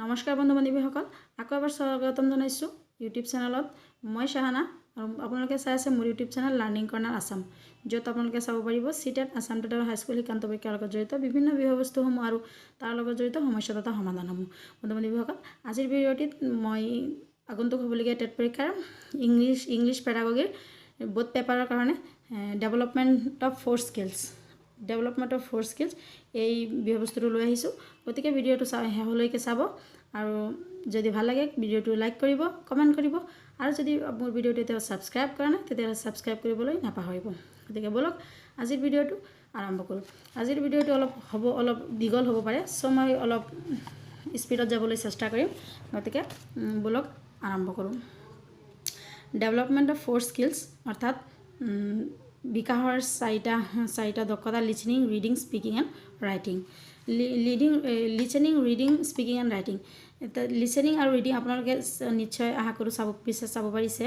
নমস্কাৰ বন্ধু বান্ধৱীসকল, আকৌ এবাৰ স্বাগতম জনাইছোঁ ইউটিউব চেনেলত। মই শ্বাহানা আৰু আপোনালোকে চাই আছে মোৰ YouTube channel learning corner Assam, য'ত আপোনালোকে চাব পাৰিব চি টেট, আছাম টেট আৰু হাইস্কুল শিক্ষান্ত পৰীক্ষাৰ লগত জড়িত বিভিন্ন বিষয়বস্তুসমূহ আৰু তাৰ লগত জড়িত সমস্যা তথা সমাধানসমূহ। বন্ধু বান্ধৱীসকল, আজিৰ ভিডিঅ'টিত মই আগন্তুক হ'বলগীয়া টেট পৰীক্ষাৰ ইংলিছ পেডাগগীৰ বোথ পেপাৰৰ কাৰণে development of four skills এই বিষয়বস্তুটো লৈ আহিছোঁ। গতিকে ভিডিঅ'টো শেষলৈকে চাব আৰু যদি ভাল লাগে ভিডিঅ'টো লাইক কৰিব, কমেণ্ট কৰিব আৰু যদি মোৰ ভিডিঅ'টো এতিয়াও ছাবস্ক্ৰাইব কৰা নাই, তেতিয়াহ'লে ছাবস্ক্ৰাইব কৰিবলৈ নাপাহৰিব। গতিকে ব'লক, আজিৰ ভিডিঅ'টো আৰম্ভ কৰোঁ। আজিৰ ভিডিঅ'টো অলপ দীঘল হ'ব পাৰে, চ' মই অলপ স্পীডত যাবলৈ চেষ্টা কৰিম। গতিকে ব'লক, আৰম্ভ কৰোঁ। ডেভেলপমেণ্ট অফ ফ'ৰ স্কিলছ, অৰ্থাৎ বিকাশৰ চাৰিটা দক্ষতা: listening, reading, speaking and writing. Leading, listening, reading, speaking and writing. এতিয়া লিচেনিং আৰু ৰিডিং আপোনালোকে নিশ্চয় আশা কৰোঁ চাব পিছে চাব পাৰিছে।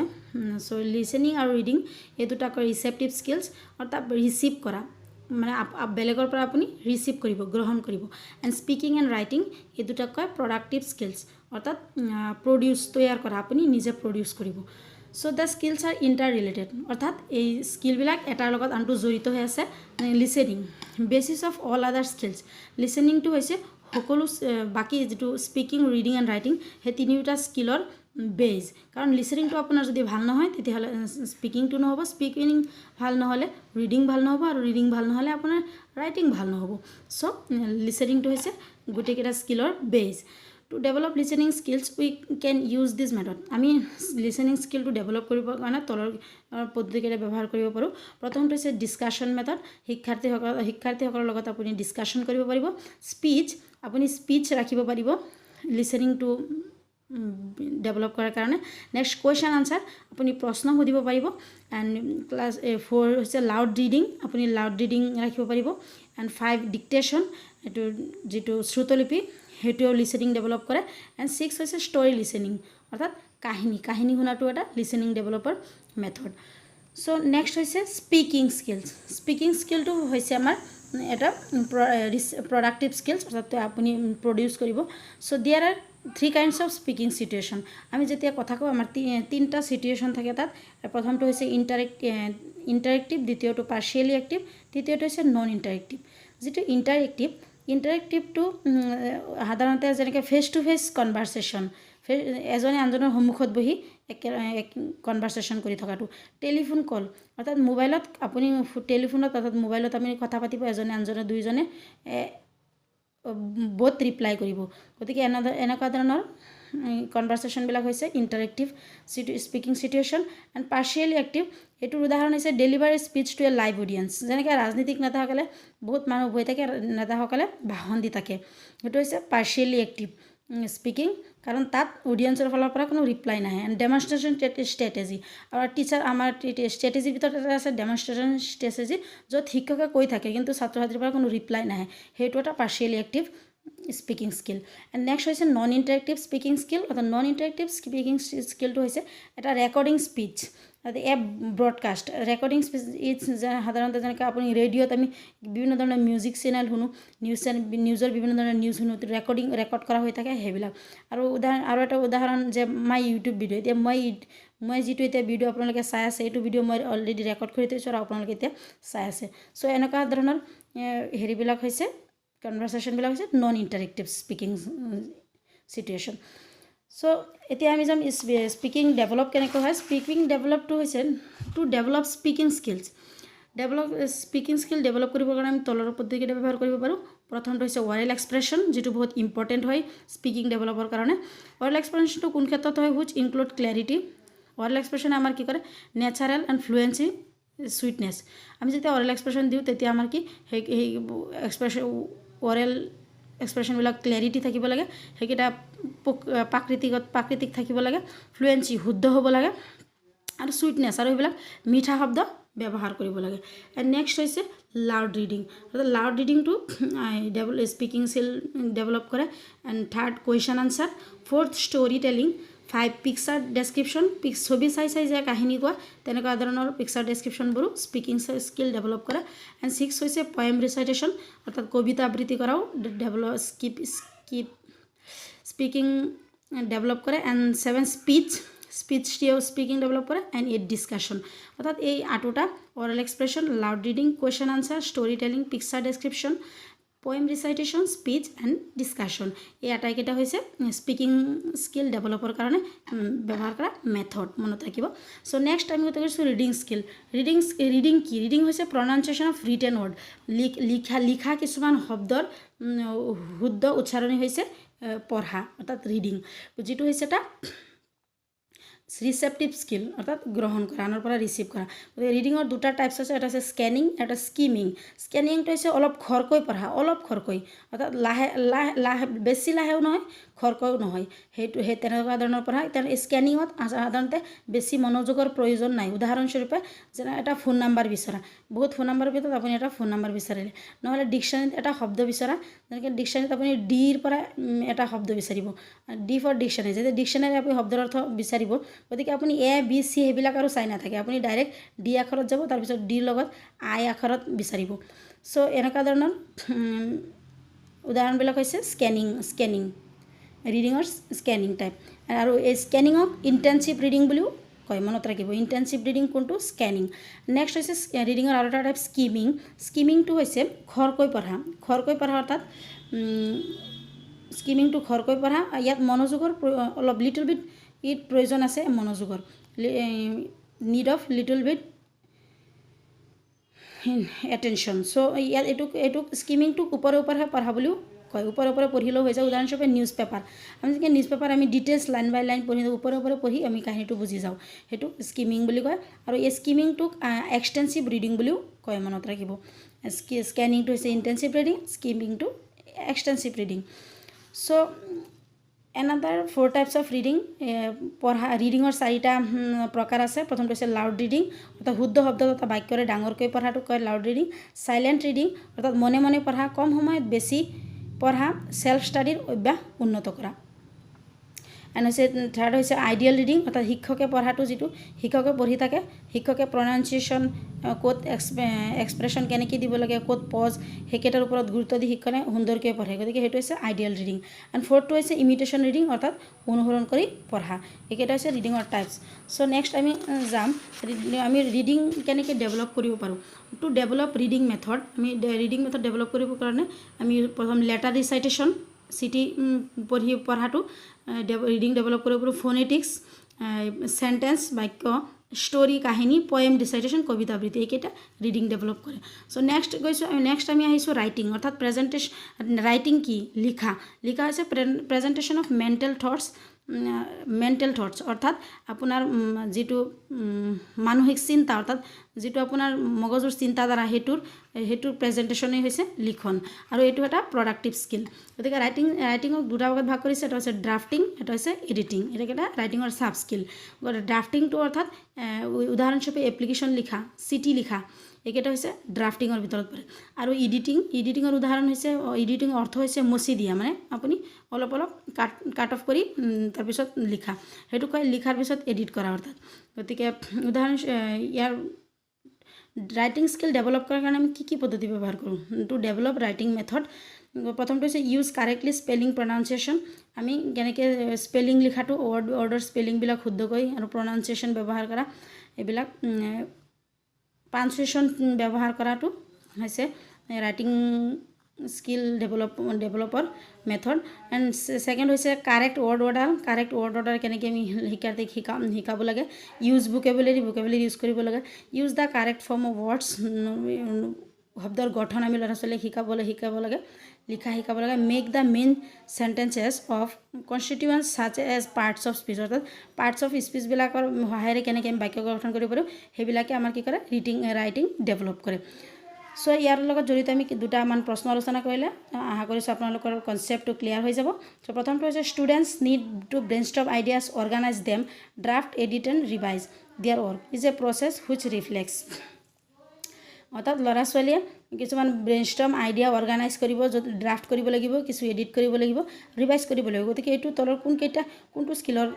চ' লিচেনিং আৰু ৰিডিং এই দুটা কয় ৰিচেপ্টিভ স্কিলছ, অৰ্থাৎ ৰিচিভ কৰা, মানে বেলেগৰ পৰা আপুনি ৰিচিভ কৰিব, গ্ৰহণ কৰিব। এণ্ড স্পিকিং এণ্ড ৰাইটিং এই দুটাক কয় প্ৰডাক্টিভ স্কিলছ, অৰ্থাৎ প্ৰডিউচ, তৈয়াৰ কৰা, আপুনি নিজে প্ৰডিউচ কৰিব। So the skills are inter related, অৰ্থাৎ এই স্কিলবিলাক এটাৰ লগত আনটো জড়িত হৈ আছে। Listening, basis of all other skills. লিচেনিংটো হৈছে সকলো বাকী যিটো স্পিকিং, ৰিডিং এণ্ড ৰাইটিং, সেই তিনিওটা স্কিলৰ বেজ। কাৰণ লিচেনিংটো আপোনাৰ যদি ভাল নহয়, তেতিয়াহ'লে স্পিকিংটো নহ'ব, স্পিকিং ভাল নহ'লে ৰিডিং ভাল নহ'ব আৰু ৰিডিং ভাল নহ'লে আপোনাৰ ৰাইটিং ভাল নহ'ব। চ' লিচেনিংটো হৈছে গোটেইকেইটা স্কিলৰ বেজ। To develop listening skills, we can use this method. আমি লিচেনিং স্কিলটো ডেভেলপ কৰিবৰ কাৰণে তলৰ পদ্ধতিকেইটা ব্যৱহাৰ কৰিব পাৰোঁ। প্ৰথমটো হৈছে ডিছকাশ্যন মেথড। শিক্ষাৰ্থীসকলৰ লগত আপুনি ডিছকাশ্যন কৰিব পাৰিব। স্পীচ, আপুনি স্পীচ ৰাখিব পাৰিব লিচেনিংটো ডেভেলপ কৰাৰ কাৰণে। নেক্সট কুৱেশ্যন আনচাৰ, আপুনি প্ৰশ্ন সুধিব পাৰিব। এণ্ড ক্লাছ ফ'ৰ হৈছে লাউড ৰিডিং, আপুনি লাউড ৰিডিং ৰাখিব পাৰিব। এণ্ড ফাইভ ডিক্টেশ্যন, এইটো যিটো শ্ৰুতলিপি, সেইটোৱেও লিচেনিং ডেভেলপ কৰে। এণ্ড ছিক্স হৈছে ষ্টৰি লিচেনিং, অৰ্থাৎ কাহিনী শুনাটো এটা লিচেনিং ডেভেলপৰ মেথড। চ' নেক্সট হৈছে স্পীকিং স্কিলছ। স্পীকিং স্কিলটো হৈছে আমাৰ এটা প্ৰডাক্টিভ স্কিলছ, অৰ্থাৎ আপুনি প্ৰডিউচ কৰিব। So there are three kinds of speaking situation. আমি যেতিয়া কথা কওঁ, আমাৰ তিনিটা চিটুৱেশ্যন থাকে। তাত প্ৰথমটো হৈছে ইণ্টাৰেক্টিভ, দ্বিতীয়টো পাৰ্চিয়েলি এক্টিভ, তৃতীয়টো হৈছে নন ইণ্টাৰেক্টিভ। যিটো ইণ্টাৰেক্টিভ, ইণ্টাৰেক্টিভটো সাধাৰণতে যেনেকৈ ফেচ টু ফেচ কনভাৰ্চেশ্যন, এজনে আনজনৰ সন্মুখত বহি একে কনভাৰ্চেশ্যন কৰি থকাটো। টেলিফোন কল, অৰ্থাৎ মোবাইলত আপুনি টেলিফোনত, অৰ্থাৎ মোবাইলত আপুনি কথা পাতিব, এজনে আনজনে দুইজনে ব'থ ৰিপ্লাই কৰিব। গতিকে এনেকুৱা ধৰণৰ কনভাৰ্চেশ্যনবিলাক হৈছে interactive speaking situation. And partially active, এইটোৰ উদাহৰণ হৈছে deliver speech to a live audience। যেনেকৈ ৰাজনীতিক নেতাসকলে, বহুত মানুহ বহি থাকে, নেতাসকলে ভাষণ দি থাকে, সেইটো হৈছে পাৰ্চিয়েলি এক্টিভ স্পীকিং, কাৰণ তাত অডিয়েঞ্চৰ ফালৰ পৰা কোনো ৰিপ্লাই নাহে। এণ্ড ডেমনষ্ট্ৰেশ্যন ষ্ট্ৰেটেজি আৰু টিচাৰ, আমাৰ ষ্ট্ৰেটেজিৰ ভিতৰত এটা আছে ডেমনষ্ট্ৰেশ্যন ষ্ট্ৰেটেজি, য'ত শিক্ষকে কৈ থাকে কিন্তু ছাত্ৰ ছাত্ৰীৰ পৰা কোনো ৰিপ্লাই নাহে। সেইটো এটা partially active speaking skill. And next হৈছে নন ইণ্টাৰেক্টিভ স্পীকিং স্কিল, অৰ্থাৎ নন ইণ্টাৰেক্টিভ স্পীকিং স্কিলটো হৈছে এটা recording speech, a broadcast recording speech. It's সাধাৰণতে যেনেকৈ আপুনি ৰেডিঅ'ত আমি বিভিন্ন ধৰণৰ মিউজিক চেনেল শুনো, নিউজ চেনেল, নিউজৰ বিভিন্ন ধৰণৰ নিউজ শুনো, ৰেকৰ্ড কৰা হৈ থাকে সেইবিলাক। আৰু এটা উদাহৰণ যে মাই ইউটিউব ভিডিঅ'। এতিয়া মই যিটো এতিয়া ভিডিঅ' আপোনালোকে চাই আছে, এইটো ভিডিঅ' মই অলৰেডি ৰেকৰ্ড কৰি থৈছোঁ আৰু আপোনালোকে এতিয়া চাই আছে। চ' এনেকুৱা ধৰণৰ হেৰিবিলাক হৈছে, কনভাৰ্চেশ্যনবিলাক হৈছে non interactive speaking situation. So এতিয়া আমি যাম স্পীকিং ডেভেলপ কেনেকৈ হয়। স্পীকিং ডেভেলপটো হৈছে to develop speaking skills, develop speaking skill develop কৰিবৰ কাৰণে আমি তলৰ পদ্ধতিকেইটা ব্যৱহাৰ কৰিব পাৰোঁ। প্ৰথমটো হৈছে অৰেল এক্সপ্ৰেশ্যন, যিটো বহুত ইম্পৰ্টেণ্ট হয় স্পীকিং ডেভেলপৰ কাৰণে। অৰেল এক্সপ্ৰেশ্যনটো কোন ক্ষেত্ৰত হয়? Which include clarity. Oral এক্সপ্ৰেশ্যনে আমাৰ কি কৰে? Natural and fluency, sweetness. আমি যেতিয়া অৰেল এক্সপ্ৰেশ্যন দিওঁ, তেতিয়া আমাৰ কি সেই এক্সপ্ৰেশ্যন, অৰেল এক্সপ্ৰেশ্যনবিলাক ক্লেৰিটি থাকিব লাগে, সেইকেইটা প্ৰাকৃতিক থাকিব লাগে, ফ্লুৱেঞ্চি শুদ্ধ হ'ব লাগে আৰু চুইটনেছ আৰু সেইবিলাক মিঠা শব্দ ব্যৱহাৰ কৰিব লাগে। এণ্ড নেক্সট হৈছে লাউড ৰিডিং, অৰ্থাৎ লাউড ৰিডিংটো স্পীকিং স্কিল ডেভেলপ কৰে। And third, question answer, fourth, story telling, five, picture description। ছবি চাই চাই যে কাহিনী কোৱা, তেনেকুৱা ধৰণৰ পিকচাৰ ডেছক্ৰিপশ্যনবোৰো স্পীকিং স্কিল ডেভেলপ কৰে। এণ্ড ছিক্স হৈছে পয়েম ৰিচাইটেশ্যন, অৰ্থাৎ কবিতা আবৃত্তি কৰাও develop skip skip speaking skill develop কৰে। স্পীকিং ডেভেলপ কৰে, এণ্ড ছেভেন স্পীচ, স্পীচটিয়েও স্পীকিং ডেভেলপ কৰে, এণ্ড এইট ডিছকাশ্যন। অৰ্থাৎ এই আঠোটা oral expression, loud reading, question answer, story telling, picture description, poem recitation, speech and discussion, এই আটাইকেইটা হৈছে speaking skill ডেভেলপৰ কাৰণে ব্যৱহাৰ কৰা মেথড, মনত ৰাখিব। চ' নেক্সট আমি কথা কৈছোঁ ৰিডিং স্কিল। ৰিডিং কি? ৰিডিং হৈছে প্ৰনাউন্সিয়েশ্যন অফ ৰিটেন ৱৰ্ড। লিখা কিছুমান শব্দৰ শুদ্ধ উচ্চাৰণেই হৈছে পঢ়া, অৰ্থাৎ ৰিডিং, যিটো হৈছে এটা ৰিচেপ্টিভ স্কিল, অৰ্থাৎ গ্ৰহণ কৰা, আনৰ পৰা ৰিচিভ কৰা। গতিকে ৰিডিঙৰ দুটা টাইপছ আছে, এটা হৈছে স্কেনিং, এটা স্কিমিং। স্কেনিংটো হৈছে অলপ খৰকৈ পঢ়া, অলপ খৰকৈ, অৰ্থাৎ লাহে লাহে লাহে, বেছি লাহেও নহয়, খৰকৈও নহয়, সেই তেনেকুৱা ধৰণৰ পঢ়া। তেনে স্কেনিঙত সাধাৰণতে বেছি মনোযোগৰ প্ৰয়োজন নাই। উদাহৰণস্বৰূপে, যেনে এটা ফোন নাম্বাৰ বিচৰা, বহুত ফোন নাম্বাৰৰ ভিতৰত আপুনি এটা ফোন নাম্বাৰ বিচাৰিলে, নহ'লে ডিকশ্যনেৰীত এটা শব্দ বিচৰা। যেনেকৈ ডিকশ্যনেৰীত আপুনি ডিৰ পৰা এটা শব্দ বিচাৰিব, ডি ফৰ ডিকশ্যনেৰী। যেতিয়া ডিকশ্যনেৰী আপুনি শব্দৰ অৰ্থ বিচাৰিব, গতিকে আপুনি এ, বি, চি সেইবিলাক আৰু চাই নাথাকে, আপুনি ডাইৰেক্ট ডি আখৰত যাব, তাৰপিছত ডিৰ লগত আই আখৰত বিচাৰিব। চ' এনেকুৱা ধৰণৰ উদাহৰণবিলাক হৈছে স্কেনিং ৰিডিঙৰ স্কেনিং টাইপ। আৰু এই স্কেনিঙক ইণ্টেনচিভ ৰিডিং বুলিও কয়, মনত ৰাখিব। ইণ্টেনচিভ ৰিডিং কোনটো? স্কেনিং। নেক্সট হৈছে ৰিডিঙৰ আৰু এটা টাইপ স্কিমিং। স্কিমিংটো হৈছে খৰকৈ পঢ়া। খৰকৈ পঢ়া, অৰ্থাৎ স্কিমিংটো খৰকৈ পঢ়া। ইয়াত মনোযোগৰ অলপ লিটল বিট ইত প্ৰয়োজন আছে, মনোযোগৰ, need of little bit attention. So ইয়াত এইটোক স্কিমিংটোক ওপৰে ওপৰেহে পঢ়া বুলিও কয়। ওপৰে ওপৰে পঢ়িলেও হৈ যায়। উদাহৰণস্বৰূপে নিউজ পেপাৰ। আমি যেনেকৈ নিউজ পেপাৰ আমি ডিটেইলছ লাইন বাই লাইন পঢ়ি, ওপৰে ওপৰে পঢ়ি আমি কাহিনীটো বুজি যাওঁ, সেইটো স্কিমিং বুলি কয়। আৰু এই স্কিমিংটোক এক্সটেনচিভ ৰিডিং বুলিও কয়, মনত ৰাখিব। স্কেনিংটো হৈছে ইণ্টেনচিভ ৰিডিং, স্কিমিংটো extensive reading. So another four types of reading. পঢ়া, ৰিডিঙৰ চাৰিটা প্ৰকাৰ আছে। প্ৰথমটো হৈছে লাউড ৰিডিং, অৰ্থাৎ শুদ্ধ শব্দ তথা বাক্যৰে ডাঙৰকৈ পঢ়াটোক কয় লাউড ৰিডিং। চাইলেণ্ট ৰিডিং, অৰ্থাৎ মনে মনে পঢ়া, কম সময়ত বেছি পঢ়া, চেল্ফ ষ্টাডিৰ অভ্যাস উন্নত কৰা। এণ্ড হৈছে থাৰ্ড হৈছে আইডিয়েল ৰিডিং, অৰ্থাৎ শিক্ষকে পঢ়াটো, যিটো শিক্ষকে পঢ়ি থাকে। শিক্ষকে প্ৰনাউন্সিয়েশ্যন ক'ত, এক্সপ্ৰেশ্যন কেনেকৈ দিব লাগে, ক'ত পজ, সেইকেইটাৰ ওপৰত গুৰুত্ব দি শিক্ষকে সুন্দৰকৈ পঢ়ে। গতিকে সেইটো হৈছে আইডিয়েল ৰিডিং। এণ্ড ফ'ৰ্থটো হৈছে ইমিটেশ্যন ৰিডিং, অৰ্থাৎ অনুসৰণ কৰি পঢ়া। এইকেইটা হৈছে ৰিডিঙৰ টাইপছ। চ' নেক্সট আমি যাম, আমি ৰিডিং কেনেকৈ ডেভেলপ কৰিব পাৰোঁ। টু ডেভেলপ ৰিডিং মেথড, আমি ৰিডিং মেথড ডেভেলপ কৰিবৰ কাৰণে আমি প্ৰথম লেটাৰ ৰিচাইটেশ্যন, চিঠি পঢ়ি পঢ়াটো ৰিডিং ডেভেলপ কৰিব পাৰোঁ। ফনেটিক্স, চেণ্টেঞ্চ বাক্য, ষ্টৰি কাহিনী, পয়েম ৰিচাইটেশ্যন, কবিতা আবৃত্তি, এইকেইটা ৰিডিং ডেভেলপ কৰে। চ' নেক্সট গৈছোঁ, নেক্সট আমি আহিছোঁ ৰাইটিং, অৰ্থাৎ প্ৰেজেণ্টেশ্যন। ৰাইটিং কি? লিখা। লিখা হৈছে presentation of mental thoughts. Mental thoughts অৰ্থাৎ আপোনাৰ যিটো মানসিক চিন্তা, অৰ্থাৎ যিটো আপোনাৰ মগজুৰ চিন্তাধাৰা, সেইটোৰ প্ৰেজেণ্টেশ্যনেই হৈছে লিখন। আৰু এইটো এটা প্ৰডাক্টিভ স্কিল। গতিকে ৰাইটিঙক দুটা ভাগত ভাগ কৰিছে, এটা হৈছে ড্ৰাফটিং, এটা হৈছে এডিটিং। এটা ৰাইটিঙৰ চাব স্কিল। গতিকে ড্ৰাফটিংটো অৰ্থাৎ উদাহৰণস্বৰূপে এপ্লিকেশ্যন লিখা, চিঠি লিখা, এইকেইটা হৈছে ড্ৰাফটিঙৰ ভিতৰত পৰে। আৰু এডিটিঙৰ উদাহৰণ হৈছে, এডিটিঙৰ অৰ্থ হৈছে মচি দিয়া, মানে আপুনি অলপ অলপ কাট কাট অফ কৰি তাৰপিছত লিখা, সেইটো কয় লিখাৰ পিছত এডিট কৰা অৰ্থাৎ। গতিকে উদাহৰণ, ইয়াৰ ৰাইটিং স্কিল ডেভেলপ কৰাৰ কাৰণে আমি কি কি পদ্ধতি ব্যৱহাৰ কৰোঁ? টু ডেভেলপ ৰাইটিং মেথড, প্ৰথমটো হৈছে ইউজ কাৰেক্টলি স্পেলিং, প্ৰনাউন্সিয়েশ্যন। আমি কেনেকৈ স্পেলিং লিখাটো, ৱৰ্ডৰ স্পেলিংবিলাক শুদ্ধকৈ আৰু প্ৰনাউন্সিয়েশ্যন ব্যৱহাৰ কৰা, এইবিলাক পাঞ্চুৱেশ্যন ব্যৱহাৰ কৰাটো হৈছে ৰাইটিং স্কিল ডেভেলপৰ মেথড। এণ্ড ছেকেণ্ড হৈছে correct word order. Correct word order কেনেকৈ আমি শিক্ষাৰ্থীক শিকাব লাগে। ইউজ ভোকেবুলাৰী, ভোকেবুলাৰী ইউজ কৰিব লাগে। Use the correct form of words, শব্দৰ গঠন আমি ল'ৰা ছোৱালীক শিকাব লাগে, লিখা শিকাব লাগে। Make the main sentences of constituents such as parts of speech, অৰ্থাৎ পাৰ্টছ অফ স্পীচবিলাকৰ সহায়েৰে কেনেকৈ আমি বাক্য গঠন কৰিব পাৰোঁ, সেইবিলাকে আমাৰ কি কৰে? ৰাইটিং ডেভেলপ কৰে। চ' ইয়াৰ লগত জড়িত আমি দুটামান প্ৰশ্ন আলোচনা কৰিলে আশা কৰিছোঁ আপোনালোকৰ কনচেপ্টটো ক্লিয়াৰ হৈ যাব। চ' প্ৰথমটো হৈছে students need to brainstorm ideas, organize them, draft, edit and revise their work is a process which reflects. অৰ্থাৎ ল'ৰা ছোৱালীয়ে কিছুমান ব্ৰেইনষ্টৰ্ম আইডিয়া অৰ্গেনাইজ কৰিব, য'ত ড্ৰাফ্ট কৰিব লাগিব, কিছু এডিট কৰিব লাগিব, ৰিভাইজ কৰিব লাগিব। গতিকে এইটো তলৰ কোনকেইটা, কোনটো স্কিলৰ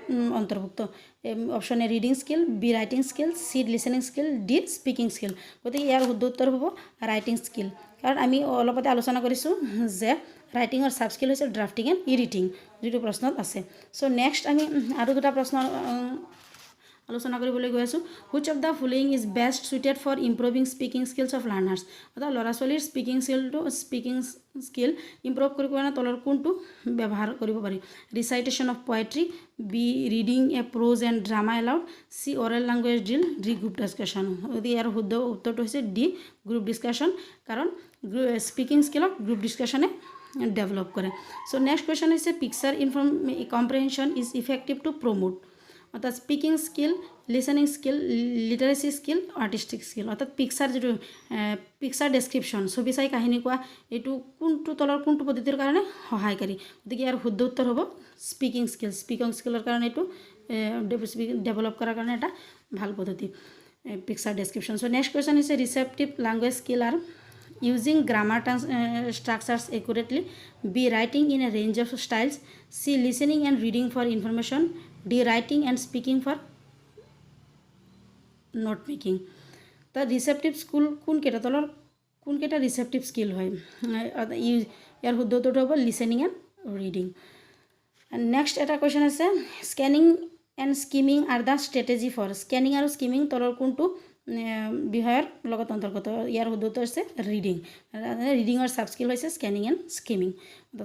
অন্তৰ্ভুক্ত? Option A reading skill, B writing skill, C listening skill, D speaking skill. গতিকে ইয়াৰ শুদ্ধ উত্তৰ হ'ব ৰাইটিং স্কিল। কাৰণ আমি অলপতে আলোচনা কৰিছোঁ যে ৰাইটিঙৰ ছাব স্কিল হৈছে ড্ৰাফটিং এণ্ড এডিটিং, যিটো প্ৰশ্নত আছে। চ' নেক্সট আমি আৰু দুটা প্ৰশ্ন আলোচনা কৰিবলৈ গৈ আছোঁ। Which of the following is best suited for improving speaking skills of learners? অৰ্থাৎ ল'ৰা ছোৱালীৰ স্পিকিং স্কিল ইম্প্ৰুভ কৰিব কাৰণে তলৰ কোনটো ব্যৱহাৰ কৰিব পাৰি? Recitation of poetry, B reading a prose and drama aloud, C oral language drill, D group discussion. গতিকে ইয়াৰ শুদ্ধ উত্তৰটো হৈছে ডি, গ্ৰুপ ডিছকাশ্যন, কাৰণ স্পিকিং স্কিলক গ্ৰুপ ডিছকাশ্যনে ডেভেলপ কৰে। চ' নেক্সট কুৱেশ্যন হৈছে picture comprehension is effective to promote, অৰ্থাৎ speaking skill, listening skill, literacy skill, artistic skill. অৰ্থাৎ picture যিটো পিকচাৰ ডেছক্ৰিপশ্যন, ছবি চাই কাহিনী কোৱা, এইটো কোনটো তলৰ কোনটো পদ্ধতিৰ কাৰণে সহায়কাৰী? গতিকে ইয়াৰ শুদ্ধ উত্তৰ হ'ব স্পিকিং স্কিল। স্পিকিং স্কিলৰ কাৰণে এইটো ডেভেলপ কৰাৰ কাৰণে এটা ভাল পদ্ধতি পিকচাৰ ডেছক্ৰিপশ্যন। চ' নেক্সট কুৱেশ্যন হৈছে receptive language skill are using grammar structures accurately, B writing in a range of styles, C listening and reading for information, D writing and speaking for note making. তাৰ receptive skill কোনকেইটা, তলৰ কোনকেইটা receptive skill হয়? ইয়াৰ শুদ্ধ উত্তৰটো হ'ব listening and reading. Next এটা question আছে, scanning and skimming are the strategy for, scanning আৰু স্কিমিং তলৰ কোনটো বিষয়ৰ লগত অন্তৰ্গত? ইয়াৰ শুদ্ধ উত্তৰ হৈছে ৰিডিং। ৰিডিঙৰ ছাব স্কিল হৈছে স্কেনিং এণ্ড স্কিমিং।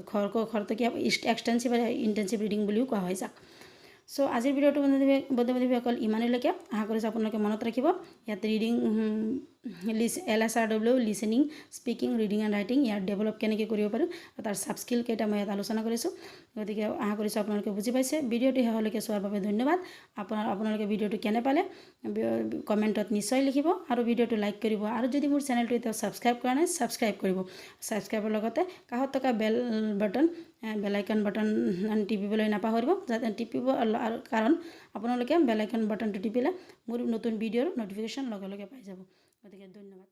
খৰ খৰতকীয়া, এক্সটেনচিভ আৰু ইণ্টেনচিভ ৰিডিং বুলিও কোৱা হয় যাক। চ' আজিৰ ভিডিঅ'টো বন্ধু বান্ধৱীসকল ইমানলৈকে। আশা কৰিছোঁ আপোনালোকে মনত ৰাখিব। ইয়াত reading LSRW, listening, speaking, reading and writing, year develop কেনেকৈ কৰিব পাৰোঁ আৰু তাৰ ছাব স্কিল কেইটা মই ইয়াত আলোচনা কৰিছোঁ। গতিকে আশা কৰিছোঁ আপোনালোকে বুজি পাইছে। ভিডিঅ'টো শেষলৈকে চোৱাৰ বাবে ধন্যবাদ। আপোনালোকে ভিডিঅ'টো কেনে পালে কমেণ্টত নিশ্চয় লিখিব আৰু ভিডিঅ'টো লাইক কৰিব। আৰু যদি মোৰ চেনেলটো এতিয়াও ছাবস্ক্ৰাইব কৰা নাই, ছাবস্ক্ৰাইব কৰিব। ছাবস্ক্ৰাইবৰ লগতে কাষত থকা বেল আইকন বাটন টিপিবলৈ নাপাহৰিব, যাতে টিপিব আৰু কাৰণ আপোনালোকে বেল আইকন বাটনটো টিপিলে মোৰ নতুন ভিডিঅ'ৰ ন'টিফিকেশ্যন লগে লগে পাই যাব। গতিকে ধন্যবাদ।